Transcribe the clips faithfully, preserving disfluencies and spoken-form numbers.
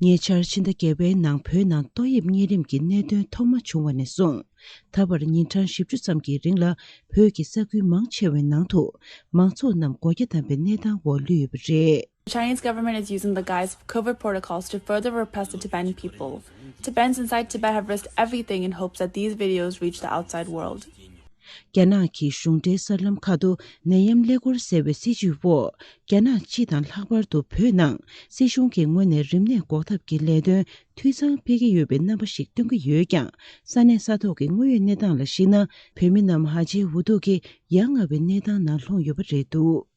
ཉེ་ཆར་ཕྱི་ཟླ་བརྒྱད་པའི་ནང་བོད་ནང་ཏོག་དབྱིབས་གཉན་རིམས་ཀྱི་གནད་དོན་ཐོག་མ་བྱུང་བ་ནས་བཟུང་། ད་བར་ཉིན་གྲངས་བཞི་བཅུ་ཙམ་གྱི་རིང་ལ་བོད་ཀྱི་ས་ཁུལ་མང་ཆེ་བའི་ནང་དུ་མང་ཚོགས་རྣམས་སྒོ་རྒྱ་བསྡམས་པའི་གནས་སྟངས་འོག་ལུས་ཡོད་པ་རེད། The Chinese government is using the guise of COVID protocols to further repress the Tibetan people. Tibetans inside Tibet have risked everything in hopes that these videos reach the outside world. རྒྱ་ནག་གི་གཞུང་འབྲེལ་གསར་ལམ་ཁག་ཏུ་ནད་ཡམས་ཀླད་ཀོར་ཟེར་བའི་སྲིད་བྱུས་འོག་རྒྱ་ནག་སྤྱི་དང་ལྷག་པར་དུ་བོད་ནང་སྲིད་གཞུང་གི་ངོས་ནས་རིམས་ནད་འགོག་ཐབས་ཀྱི་ལས་དོན་འཐུས་ཚང་སྤེལ་གྱི་ཡོད་པའི་རྣམ་པ་ཞིག་སྟོན་གྱི་ཡོད་ཀྱང་། ས་གནས་ས་ཐོག་གི་དངོས་ཡོད་གནས་སྟངས་ལ་གཞིགས་ན། བོད་མི་རྣམས་ཧ་ཅང་འུ་ཐུག་གིས་ཡ་ང་བའི་གནས་སྟངས་ནང་ལྷུང་ཡོད་པ་རེད་འདུག་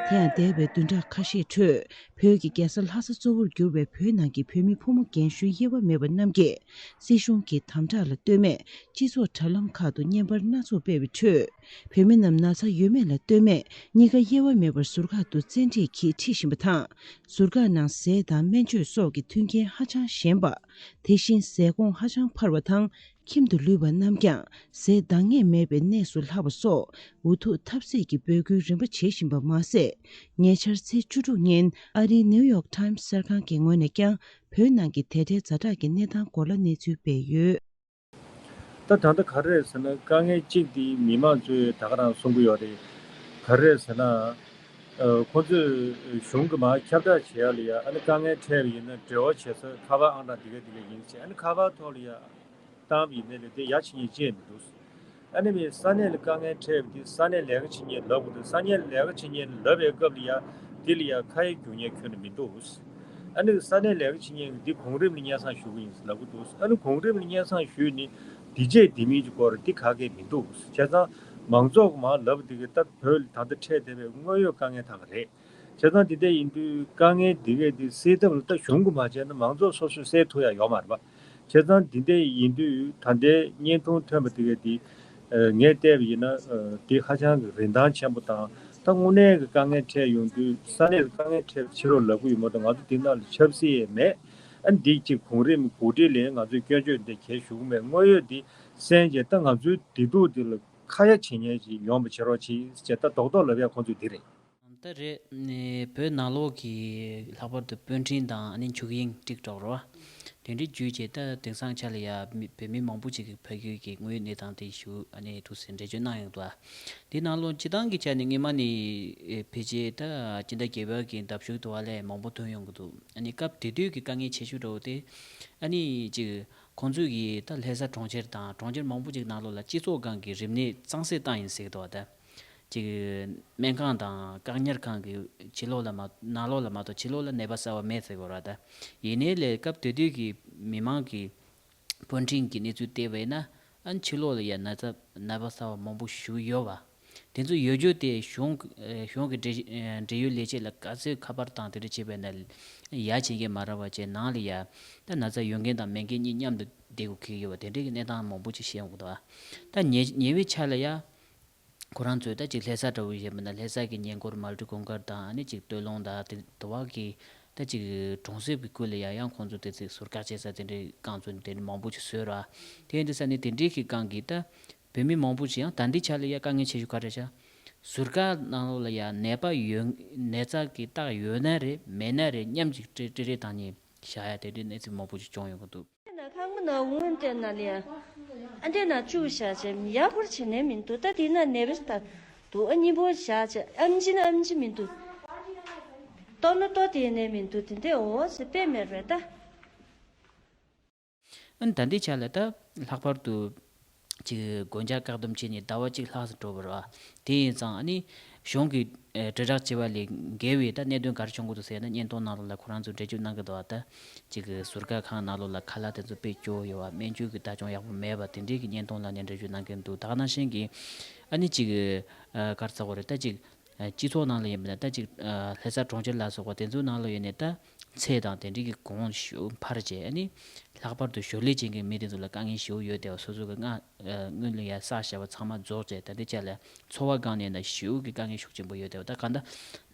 དེ་ཡང་འདས་པའི་བདུན་ཕྲག་ཁ་ཤས་ཁྲོད། བོད་ཀྱི་རྒྱལ་ས་ལྷ་ས་གཙོ་བོར་གྱུར་བའི་བོད་ནང་གི་བོད་མི་ཕོ་མོ་རྒན་གཞོན་དབྱེ་བ་མེད་པ་རྣམས་ཀྱིས། སྲིད་གཞུང་གི་དམ་དྲག་ལ་ལྟོས་མེད་སྤྱི་ཚོགས་དྲ་ལམ་ཁག་ཏུ་བརྙན་པར་སྣ་ཚོགས་སྤེལ་བའི་ཁྲོད། བོད་མི་རྣམས་ན་ཚ་ཡོད་མེད་ལ་ལྟོས་མེད་གཉིས་ཀ་དབྱེ་བ་མེད་པར་ཟུར་བཀག་ཏུ་བཙན་ཁྲིད་ཀྱིས་ཁྲིད་བཞིན་པ་དང་། ཟུར་བཀག་ནང་ཟས་དང་སྨན་བཅོས་སོགས་ཀྱི་མཐུན་རྐྱེན་ཧ་ཅང་ཞན་པ། དེ་བཞིན་ཟས་གོང་ཧ་ཅང་འཕར་བ་དང་། ཁྱིམ་དུ་ལུས་པ་རྣམས་ཀྱང་ཟས་འདང་ངེས་མེད་པའི་གནས་སུ་ལྷག་པ་སོགས་འུ་ཐུག་ཐབས་ཟད་ཀྱི་འབོད་སྐུལ་རིམ་པ་བྱེད་བཞིན་པ་མ་ཟད། ཉེ་ཆར་ཚེས་བཅུ་དྲུག་ཉིན་ཨ་རིའི་ནིའུ་ཡོག་ཊའིམ་གསར་ཁང་གི་ངོས་ནས་ཀྱང་བོད་ནང་གི་དེ་འབྲེལ་ཛ་དྲག་གི་གནས་སྟངས་སྐོར་ལ་གནས་ཚུལ་སྤེལ་ཡོད། ད་ད་ལྟ་ག་རེ་རེད་ཟེར་ན། དཀའ་ངལ་གཅིག་དེ་མི་མང་ཚོས་ད་ག་རང་གསུང་གི་ཡོད་རེད། ག་རེ་རེད་ཟེར་ན། ཨ། ཁོང་ཚོས་གཞུང་གི་མར་ཁྱབ་བསྒྲགས་བྱེད་ཡ་ལ་ཡ། ཨ་ནི་དཀའ་ངལ་འཕྲད་པ་ཡིན་ན་འབྲེལ་བ་བྱེད་ས་ཁ་པར་ཨང་གྲངས་འདི་ག་འདི་ག་ཡིན་ཟེར། ཨ་ནི་ཁ་པར་ཐོག་ལ་ཡ་བཏང་བ་ཡིན་ནའི་ལས་དེ་ཡ་བྱེད་མཁན་ཅིག་མི་འདུག་ཨ་ནི་མི་ས་གནས་ལ་དཀའ་ངལ་འཕྲད་པ་དེ་ས་གནས་ལས་ཀ་བྱེད་མཁན་ལབ་དགོས་འདུག་ས་གནས་ལས་ཀ་བྱེད་མཁན་ལབ་པའི་སྐབས་ལ་ཡ། དེ་ལ་ཡ་ཁ་ཡ་རྒྱུག་མཁན་ཁྱོན་ནས་མི་འདུག་ཨ་ནི་ས་གནས་ལས་ཀ་བྱེད་མཁན་འདི་གོང་རིམ་ལ་སྙན་སེང་ཞུ་གི་ཡིན་ལབ་གི་འདུག་ཨ་ནི་གོང་རིམ་ལ་སྙན་སེང་ཞུས་ནི་འདི་བྱས་འདི་མིན་གྱི་སྐོར་འདི་ག་གེ་མི་འདུག་བྱས་ཙང་མང་ཚོགས་ཀྱི་མར་ལབ་འདི་གི་ད་བོད་ལ་ད་ལྟ་འཕྲད་བསྡད་པའི་དངོས་ཡོད་དཀའ་ངལ་དག་རེད། བྱས་ཙང་འདི་འདྲ་ཡིན་དུས་དཀའ་ངལ་འདི་གས་འདི་སེལ་ཐབས་ལ་ད་གཞུང་གིས་མ་བྱས་ན་མང་ཚོགས་སོ་སོས་སེལ་ཐུབ་ཡ་ཡོད་མ་རེད་པ། བྱས་ཙང་འདི་འདྲ་ཡིན་དུས་ད་ལྟའི་བརྙན་ཐུང་ཐོན་པ་འདི་གས་འདི། ཨ། ངས་བལྟས་པ་ཡིན་ན། ཨ། འདི་ཧ་ཅང་གི་རིན་ཐང་ཆེན་པོ་དང་། ད་དངོས་གནས་ཀྱི་དཀའ་ངལ་འཕྲད་ཡོང་དུས་ས་གནས་ཀྱི་དཀའ་ངལ་འཕྲད་ཕྱིར་རོ་ལབ་གི་ཡོད་མ་གཏོགས་ང་ཚོ་འདི་ནང་ལ་ཆབ་སྲིད་ཡས་མེད། ཨ། འདི་གཅིག་གོང་རིམ་གོ་སྒྲིག་ལས་ང་ཚོས་སྐྱོན་བརྗོད་འདི་གས་ཞུ་གི་མེད། དངོས་ཡོད་འདི་གསན་བྱས་ད་ང་ཚོའི་བདེ་སྡུག་འདི་ལ་ཁ་ཡ་བྱེད་མཁན་ཞིག་ཡོང་བ་བྱེད་རོགས་གྱིས་ཅེས་ད་རྡོག་རྡོག་ལབ་ཡ་ཁོང་ཚོས་འདི་རེད། ད་རེད། ནས་བོད་ནང་ལོགས་ཀྱི་ལྷག་པར་དུ་དཔོན་ཕྲན་དང་ཨ་ནི་ཆོས་དབྱིངས་ཀྲིག་ཀྲོག་རོ། དེ་འདྲའི་བརྒྱུད་བྱས་ད་དེང་སང་ཆ་ལ་ཡ་མི་བོད་མི་མང་པོ་ཅིག་གིས་ཕ་གི་གི་དངོས་ཡོད་གནས་སྟངས་དེ་ཞུ་ཨ་ནི་ཐུགས་སེམས་འགྲེལ་བརྗོད་གནང་ཡོང་འདུག་དེ་ནང་ལོགས་སྤྱི་བཏང་གི་ཆ་ནས་སྔོན་མ་ནས་ཕལ་ཆེར་ད་སྤྱི་ཟླ་བརྒྱད་པ་གི་ཟླ་མཇུག་དུ་བ་ལས་མང་པོ་ཐོན་ཡོང་གི་འདུག་ཨ་ནི་སྐབས་དེ་དུས་ཀྱི་དཀའ་ངལ་ཆེ་ཤོས་འདྲ་བོ་དེ་ཨ་ནི་ཅིག་ཁོང་ཚོས་ཀྱིས་ད་ལྷ་ས་གྲོང་ཁྱེར་དང་གྲོང་ཁྱེར་མང་པོ་ཅིག་ནང་ལོགས་ལ་སྤྱི་ཚོགས་སྒང་གི་རིམས་ནད་གཙང་སེལ་བཏང་ཡིན་ཟེར་གི་འདུག་ད། ཅིག་སྨན་ཁང་དང་བཀག་ཉར་ཁང་གི་ཕྱི་ལོགས་ལ་མ་ནང་ལོགས་ལ་མ་གཏོགས་ཕྱི་ལོགས་ལ་ནད་པ་གསར་བ་མེད་ཟེར་གོ་ར་ད། ཡིན་ནའི་ལས་སྐབས་དེ་དུས་ཀྱི་མི་མང་གི་དཔོན་ཕྲན་གྱི་གནས་ཚུལ་བལྟས་པ་ཡིན་ན། ཨ་ནི་ཕྱི་ལོགས་ལ་ཡ་ན་ཚ་ནད་པ་གསར་བ་མང་པོ་ཞིག་ཡོད་པ། དེ་ཚོ་ཡོད་རྒྱུ་དེ་གཞུང་གཞུང་གི་འབྲེལ་འབྲེལ་ཡོད་ལས་བྱེད་ལ་ག་ཚོད་ཁ་པར་དང་དེ་འདྲ་བྱས་པ་ཡིན་ན་ཡ་བྱེད་མཁན་མ་རག་པ་བྱས་ནང་ལ་ཡ་ད་ན་ཚ་ཡོད་མཁན་དང་མེད་མཁན་གཉིས་མཉམ་དུ་བསྡད་དགོས་ཀྱི་ཡོད་པ་དེ་འདྲའི་གི་གནས་སྟངས་མང་པོ་ཅིག་བཤད་ཡོང་གི་འདུག་ད་ཉེ་ཉེ་བའི་ཆ་ལ་ཡ། ཁོ་རང་ཚོས་ད་ཅིག་ལྷ་ས་འདྲ་བོ་ཡིན་པ་ན་ལྷ་ས་གི་ཉེ་འཁོར་མལ་གྲོ་གུང་དཀར་དང་ཨ་ནི་ཅིག་སྟོད་ལུང་དང་དེ་དེ་བ་གི་ད་ཅིག་གྲོང་གསེབ་ཀྱི་ཁུལ་ལ་ཡང་ཡང་ཁོང་ཚོ་དེ་ཚོས་ཟུར་བཀག་བྱེད་ས་དེ་འདྲའི་རྐང་ཚོ་དེ་འདྲ་མང་པོ་ཅིག་བཟོས་ར། དེ་ཡིན་དུས་ས་ནི་དེ་འདྲའི་གི་སྒང་གི་ད་བོད་མི་མང་པོ་ཅིག་ཡང་ད་འདི་ཆ་ལ་ཡ་དཀའ་ངལ་ཆེ་ཤོས་ག་རེ་ཆ། ཟུར་བཀག་ནང་ལོགས་ལ་ཡ་ནད་པ་ཡོད་ནད་རྩ་གི་རྟགས་ཡོད་ན་རེད་མེད་ན་རེད་མཉམ་ཅིག་ཀྲི་ཀྲི་རེ་བཏང་ནས་བཞག་ཡ་དེ་འདྲའི་གནས་ཚུལ་མང་པོ་ཅིག་བྱུང་ཡོང་གི་འདུག་ན་ཁང་པ་ན་འོང་དེ་ན་ལེ། ཨ་འདྲེ་ན་བཅུག་བཞག་ཅེ་ཡག་པོར་བྱེད་ནས་མི་འདུག་ད་དེ་ན་ནེ་བེས་ད་འདུག་ཨ་གཉིས་པོ་བཞག་ཅེ་ཨམ་ཆི་ན་ཨམ་ཆི་མི་འདུག་ཏོ་ན་ཏོ་དེ་ནས་མི་འདུག་དེ་འདྲེ་འོ་ཟེ་པེ་མེར་རེ་ད། ཨ་ནི་ད་འདི་ཆ་ལ་ད་ལྷག་པར་དུ་ཅིག་སྒོ་འཇགས་བཀག་སྡོམ་བྱས་ནས་ཟླ་བ་གཅིག་ལྷག་ཙམ་འགྲོ་བ་རེད་བ། དེ་ཡིན་ཙང་ཨ་ནི་གཞུང་གི་ཨ་དྲིལ་བསྒྲགས་བྱས་པ་ལས་འགལ་བའི་ད་གནད་དོན་ག་རེ་བྱུང་གི་འདུག་ཟེར་ན་བརྙན་ཐུང་ནང་ལོགས་ལ་ཁོ་རང་ཚོས་འགྲེལ་བརྗོད་གནང་གི་འདུག་བ། ད་ཅིག་ཟུར་བཀག་ཁང་ནང་ལོགས་ལ་ཁ་ལག་དེ་ཚོ་དཔེ་སྐྱོ་ཡོད་བ་སྨན་བཅོས་ཀྱི་ལྟ་སྐྱོང་ཡག་པོ་མེད་པ་དེ་འདྲའི་གི་བརྙན་ཐུང་ལ་ནས་འགྲེལ་བརྗོད་གནང་གི་འདུག་ད་ག་ནང་བཞིན་གྱི་ཨ་ནི་ཅིག་ཨ་ག་རེ་ཟེར་དགོས་རེད། ད་ཅིག་ཨ་སྤྱི་ཚོགས་ནང་ལ་ཡིན་པ་ན་ད་ཅིག་ཨ་ལྷ་ས་གྲོང་ཁྱེར་ལ་སོགས་པ་དེ་ཚོའི་ནང་ལ་ཡོད་ནས་ད་ཚེ་དང་དེ་འདྲའི་གི་གོང་ཞུ་འཕར་བྱས་ཨ་ནི་ལྷག་པར་དུ་ཞོར་ལས་བྱེད་མཁན་མི་དེ་ཚོ་ལ་དཀའ་ངལ་ཞེ་པོ་ཡོད་དེ་བ། སོ་སོ་གི་སྔ་ཨ་སྔོན་ལ་ཡ་བསགས་བཞག་པ་ཚང་མ་རྫོགས་བྱས་ད་ལྟའི་ཆ་ལ་འཚོ་བ་སྒང་ནས་ན་ཞེ་པོ་གི་དཀའ་ངལ་ཤུགས་ཆེན་པོ་ཡོད་དེ་བ། ད་གང་ལྟར་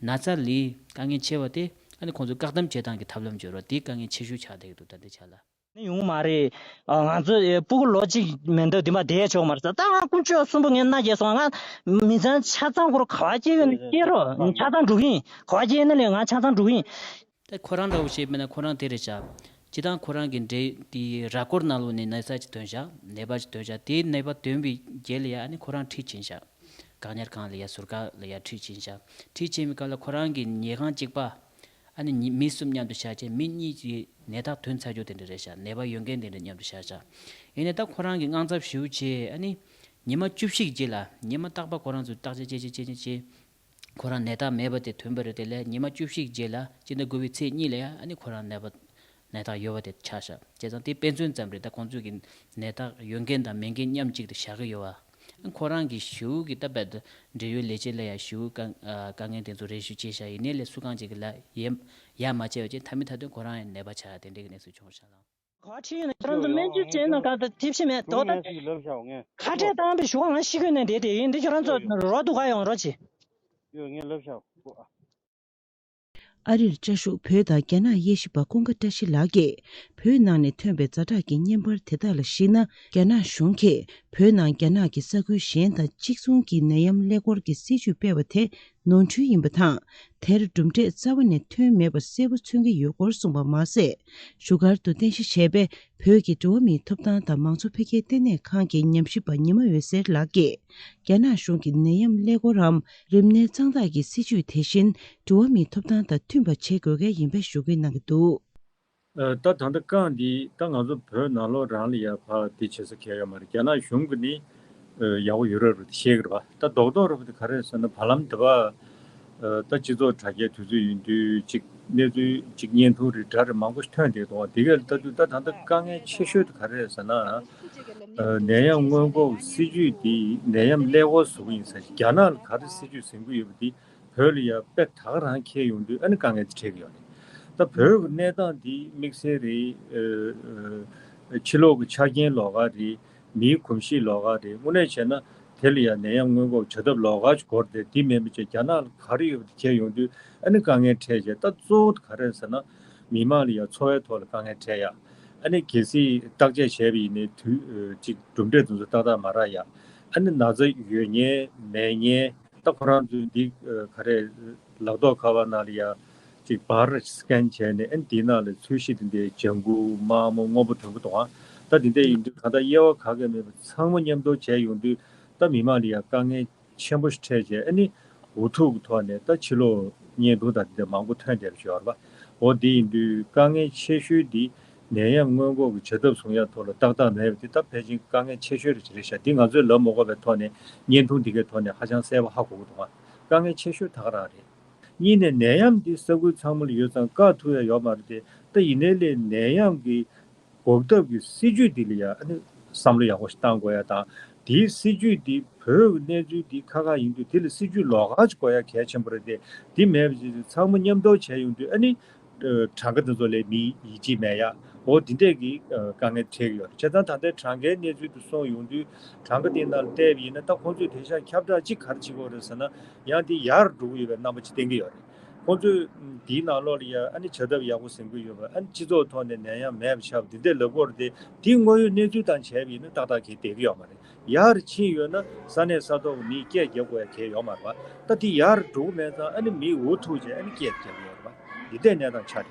ན་ཚ་ལས་དཀའ་ངལ་ཆེ་བ་དེ་ཨ་ནི་ཁོང་ཚོས་བཀག་སྡོམ་བྱེད་སྟངས་ཀྱི་ཐབས་ལམ་བརྗོད་རོགས་དེ་དཀའ་ངལ་ཆེ་ཤོས་ཆགས་བསྡད་ཀྱི་འདུག་ད་ལྟའི་ཆ་ལ། ནི་ཡོང་མ་རེད། ཨ། ང་ཚོ་ཨེ་སྤུ་གུ་ལོ་གཅིག་མི་འདུག་དེ་མ་བསྡད་ཆོག་མ་རེད་ཟེར། ད་ང་དཀོན་མཆོག་གསུམ་པོ་ངས་མནའ་བསྐྱལ་སོང་། ང་མི་ཚང་ཆ་ཚང་ཁོ་རང་ག་བ་སྐྱེ་ཡོད་ནི་སྐྱེ་རོགས། ཆ་ཚང་འགྲོ་གི་ཡིན། ག་བ་སྐྱེ་ཡོད་ན་ལས་ང་ཆ་ཚང་འགྲོ་གི་ཡིན། ད་ཁོ་རང་འདྲ་བོ་བྱས་པས་ན་ཁོ་རང་དེ་རེད་བྱ། སྤྱི་བཏང་ཁོ་རང་གི་འདྲེ་དེའི་ར་སྐོར་ནང་ལོགས་ནས་ནད་ཚ་ཅིག་ཐོན་བཞག་ནད་པ་ཅིག་ཐོན་བཞག་དེའི་ནད་པ་ཐོན་པའི་རྗེས་ལ་ཡ་ཨ་ནི་ཁོ་རང་ཁྲིད་ཕྱིན་བཞག་བཀག་ཉར་ཁང་ལ་ཡ་ཟུར་བཀག་ལ་ཡ་ཁྲིད་ཕྱིན་བཞག་ཁྲིད་ཕྱིན་པའི་སྐབས་ལ་ཁོ་རང་གི་ཉལ་ཁང་གཅིག་པ། ཨ་ནི་ཉི- མི་གསུམ་མཉམ་དུ་བཞག་བྱས་མི་གཉིས་ཀྱི་ནད་རྟགས་ཐོན་ཚར་རྒྱུ་དེ་འདྲ་རེད་བཞག་ནད་པ་ཡོད་མཁན་དེ་འདྲ་མཉམ་དུ་བཞག་བཞག་ཡིན་ནའི་ད་ཁོ་རང་གི་དངངས་འཚབ་ཞེ་པོ་བྱས། ཨ་ནི་ཉི་མ་བཅུ་བཞི་གི་རྗེས་ལ་ཉི་མ་རྟག་པར་ཁོ་རང་ཚོས་བརྟག་དཔྱད་བྱས་བྱས་བྱས་བྱས་བྱས། ཁོ་རང་ནད་རྟགས་མེད་པ་དེ་ཐོན་པ་རེད། དེ་ལས་ཉི་མ་བཅུ་བཞི་གི་རྗེས་ལ་སྤྱི་ཟླ་དགུ་པའི་ཚེས་གཉིས་ལ་ཡང་ཨ་ནི་ཁོ་རང་ནད་པ་ནད་རྟགས་ཡོད་པ་དེ་ཆགས་ཤག་བྱས་ཙང་དེ་དཔེ་མཚོན་ཙམ་རེད། ད་ཁོང་ཚོས་ཀྱི་ནད་རྟགས་ཡོད་མཁན་དང་མེད་མཁན་མཉམ་གཅིག་ཏུ་བཞག་གི་ཡོད་པ། ཁོ་རང་གི་ཞེ་པོ་གི་ད་བད་འབྲེལ་ཡོད་ལས་བྱེད་ལ་ཡང་ཞེ་པོ་དཀའ་དཀའ་ངལ་དེ་ཚོ་རེ་ཞུ་བྱས་ཤག་ཡིན་ནའི་ལས་སུ་གང་ཅིག་གི་ལ་ཡ་ཡ་མ་བྱས་པ་བྱས་མཐའ་མའི་མཐའ་དོན་ཁོ་རང་ཡང་ནད་པ་ཆགས་དེ་འདྲའི་གི་གནས་ཚུལ་བྱུང་ཤག་ལགས། ག་བ་ཁྲིད་ཡོད་ན་ཁྱོད་རང་ཚོ་སྨན་བཅོས་བྱས་ན་ག་ད་ཐེབས་ཤེས་མེད་དོ། ད་ཁ་བྲལ་བཏང་བའི་གཞུག་ང་ཤི་དགོས་ནས་བསྡད་དེ་ཡིན་འདི་ཁྱོད་རང་ཚོ་རོགས་འདུག་ག་ཡོང་རོགས་བྱེད། ཨ་རིར་བཅའ་བཞུགས་བོད་དང་རྒྱ་ནག་དབྱེ་ཞིབ་པ་ཀུན་དགའ་བཀྲ་ཤིས་ལགས་ཀྱིས་བོད་ནང་ནས་ཐོན་པའི་ཛ་དྲག་གི་བརྙན་པར་དེ་དག་ལ་གཞིགས་ན། རྒྱ་ནག་གཞུང་གིས་བོད་ནང་རྒྱ་ནག་གི་ས་ཁུལ་གཞན་དང་གཅིག་མཚུངས་ཀྱི་ནད་ཡམས་ཀླད་ཀོར་གྱི་སྲིད་ཇུས་སྤེལ་བ་དེ་ནོར་འཁྲུལ་ཡིན་པ་དང་། དེར་གྲུབ་འབྲས་རྩ་བ་ནས་ཐོན་མེད་པ་གསལ་པོ་མཚོན་གྱི་ཡོད་སྐོར་གསུངས་པ་མ་ཟད། བཞུགས་སྒར་དུ་རྟེན་གཞི་བྱས་པའི་བོད་ཀྱི་འགྲོ་བ་མིའི་ཐོབ་ཐང་དང་མང་གཙོ་འཕེལ་རྒྱས་ལྟེ་གནས་ཁང་གི་ཉམས་ཞིབ་པ་ཉི་མ་འོད་ཟེར་ལགས་ཀྱིས། རྒྱ་ནག་གཞུང་གི་ནད་ཡམས་ཀླད་ཀོར་རམ་རིམས་ནད་གཙང་དག་གི་སྲིད་ཇུས་དེ་བཞིན་འགྲོ་བ་མིའི་ཐོབ་ཐང་དང་མཐུན་པ་བྱེད་དགོས་གལ་ཡིན་པའི་ཞུ་སྐུལ་གནང་གི་འདུག། ཨ། ད་ད་ལྟ་རྐང་འདི་ད་ང་ཚོ་བོད་ནང་ལོགས་རང་ལ་ཡ་ཕར་འདི་བྱེད་ས་གལ་ཡོད་མ་རེད། རྒྱ་ནག་གཞུང་གི་ནི་ཨ་ཡག་པོ་ཡོད་རེད་རེད་ཤེས་ཀྱི་རེད་པ། ད་རྡོག་རྡོག་རེད་པ་དེ་ག་རེ་རེད་ཟེར་ན། བར་ལམ་འདི་པ་ཨ་ད་སྤྱི་ཚོགས་དྲ་རྒྱའི་དུས་ཚོད་ཡིན་དུས་ཅིག་གནས་ཚུལ་ཅིག་བརྙན་ཐུང་རེད་འདྲ་རེད་མང་པོ་ཞིག་ཐོན་བསྡད་འདུག་པ། དེ་གས་ལ་ལྟ་དུས་ད་ད་ལྟ་དཀའ་ངལ་ཆེ་ཤོས་དེ་ག་རེ་རེད་ཟེར་ན། ཨ་ནད་ཡམས་སྔོན་འགོག་སྲིད་ཇུས་འདི་ནད་ཡམས་ཀླད་ཀོར་བཟོ་གི་ཡིན་ཟེར། རྒྱ་ནག་ལ་ག་རེ་སྲིད་ཇུས་འཛིན་གྱི་ཡོད་པ་འདི་བོད་ལ་ཡ་དཔེ་ད་ག་རང་འཁེལ་ཡོང་དུས་ཨ་ནི་དཀའ་ངལ་དེ་འཕྲད་ཀྱི་ཡོད་རེད། ད་བོད་ཀྱི་གནས་སྟངས་འདི་དམིགས་བསལ་རེད། ཨ་ཨ་ཕྱི་ལོགས་ཀྱི་ཆ་རྐྱེན་ལོགས་ཀ་རེད། མིའི་གོམས་གཤིས་ལོགས་ཀ་རེད། དངོས་གནས་བྱས་ན་དེ་ལ་ཡ་ནད་ཡམས་སྔོན་འགོག་བྱ་ཐབས་ལོགས་ཀ་ཅིག་དགོས་རེད་དེ། འདི་མིན་པ་བྱས་རྒྱ་ནག་ལ་ག་རེ་ཡོད་པ་དེ་འཁེལ་ཡོང་དུས་ཨ་ནི་དཀའ་ངལ་འཕྲད་བྱས། ད་གཙོ་བོ་དེ་ག་རེ་རེད་ཟེར་ན། མི་མང་ལ་ཡ་འཚོ་བའི་ཐོག་ལ་དཀའ་ངལ་འཕྲད་ཡ། ཨ་ནི་གལ་སྲིད་བརྟག་དཔྱད་བྱས་པ་ཡིན་ནའི་དུས་ཨ་ཅིག་གྲུབ་འབྲས་དེ་ཚོ་ཏག་ཏག་མ་རག་ཡ། ཨ་ནི་ན་ཚ་ཡོད་མཁན་མེད་མཁན་ད་ཁོ་རང་ཚོའི་འདི་ཨ་ག་རེ་ལག་ཐོག་ཁ་པར་ནང་ལ་ཡ་ཅིག་བར་སི་ཀེན་བྱས་ནས། ཨ་ནི་དེའི་ནང་ལ་ཚོས་གཞི་དེ་འདྲའི་ལྗང་གུ་དམར་མོ་སྔོན་པོ་དོན་པོ་འདུག་ཨ། ད་དེ་འདྲ་ཡིན་དུས་གང་ལྟར་དབྱེ་བ་ག་གེ་མེད་པ་ཚང་མ་མཉམ་དུ་བྱས་ཡོང་དུས་ད་མི་མང་ལ་ཡ་དཀའ་ངལ་ཆེན་པོ་ཞིག་འཕྲད་བྱས། ཨ་ནི་འུ་ཐུག་གི་ཐོག་ནས་ད་ཕྱི་ལོགས་བརྙན་ཐུང་དང་དེ་འདྲ་མང་པོ་ཐོན་བསྡད་པ་ཞིག་ཡོད་རེད་པ། འོ་དེ་ཡིན་དུས་དཀའ་ངལ་ཆེ་ཤོས་འདི་ནད་ཡམས་སྔོན་འགོག་གི་བྱ་ཐབས་བཟུང་ཡ་ཐོག་ལ་ཏག་ཏག་མེད་པ་དེ་ད་ཕལ་ཆེར་དཀའ་ངལ་ཆེ་ཤོས་རེད་རེད་ཤག་འདི་ང་ཚོས་ལབ་མ་དགོས་པའི་ཐོག་ནས་བརྙན་ཐུང་འདི་གའི་ཐོག་ནས་ཧ་ཅང་གསལ་པོ་ཧ་གོ་གི་འདུག་ཨ། དཀའ་ངལ་ཆེ་ཤོས་ད་ག་རང་རེད། གཉིས་ནས་ནད་ཡམས་འདི་ས་ཁུལ་ཚང་མ་ལ་ཡོད་ཙང་བཀག་ཐུབ་ཡ་ཡོད་མ་རེད་དེ། ད་ཡིན་ནའི་ལས་ནད་ཡམས་ཀྱི་འགོག་ཐབས་ཀྱི་སྲིད་ཇུས་འདི་ལ་ཡ་ཨ་ནི་བསམ་བློ་ཡག་པོ་ཞིག་བཏང་དགོས་ཡ་དང་། དེའི་སྲིད་ཇུས་འདི་བོད་ཀྱི་གནས་ཚུལ་འདི་ཁ་ཁ་ཡིན་དུས་དེ་ལ་སྲིད་ཇུས་ལོགས་ཀ་ཅིག་དགོས་ཡ་གལ་ཆེན་པོ་རེད་དེ། འདི་མེད་པ་ཅིག་ཚང་མ་མཉམ་དུ་བྱས་ཡོང་དུས་ཨ་ནི་གྲངས་ཀ་འདི་ཚོ་ལ་མི་ཡིད་ཆེས་མེད་ཡ། འོ་འདི་འདྲས་ཀྱི་དཀའ་ངལ་འཕྲད་ཀྱི་ཡོད་རེད། བྱས་ཙང་ད་ལྟའི་གྲངས་ཀའི་གནས་ཚུལ་དེ་སོང་ཡོང་དུས་གྲངས་ཀ་དེའི་ནང་ལ་བལྟས་པ་ཡིན་ན་ད་ཁོང་ཚོས་དེང་སང་ཁྱབ་བསྒྲགས་ཅིག་ག་རེ་བྱེད་ཀྱི་ཡོད་རེད་ཟེར་ན། ཡང་དེ་ཡར་འགྲོ་གི་ཡོད་པའི་རྣམ་པ་ཅིག་བསྟན་གྱི་ཡོད་རེད། ཁོང་ཚོས་འདིའི་ནང་ལོགས་ལ་ཡ་ཨ་ནི་བྱ་ཐབས་ཡག་པོ་ཟིན་གྱི་ཡོད་པ། ཨ་ནི་སྤྱི་ཚོགས་ཐོག་ནས་ནད་ཡམས་མེད་པ་ཆགས་པ་འདི་འདྲ་ལབ་ཀྱི་ཡོད་རེད་དེ། དེའི་དངོས་ཡོད་གནས་ཚུལ་དང་བྱས་པ་ཡིན་ན་ཏག་ཏག་གིས་བསྡད་ཀྱི་ཡོད་མ་རེད། ཡར་ཕྱིན་ཡོད་ན་ས་གནས་ས་ཐོག་གི་མིས་སྐད་རྒྱབ་དགོས་ཡ་གལ་ཡོད་མ་རེད་པ། ད་དེ་ཡར་འགྲོ་གི་མེད་ཙང་ཨ་ནི་མིས་འུ་ཐུག་བྱས་ཨ་ནི་སྐད་རྒྱབ་ཀྱི་ཡོད་རེད་པ། འདི་འདྲའི་གནས་སྟངས་ཆགས་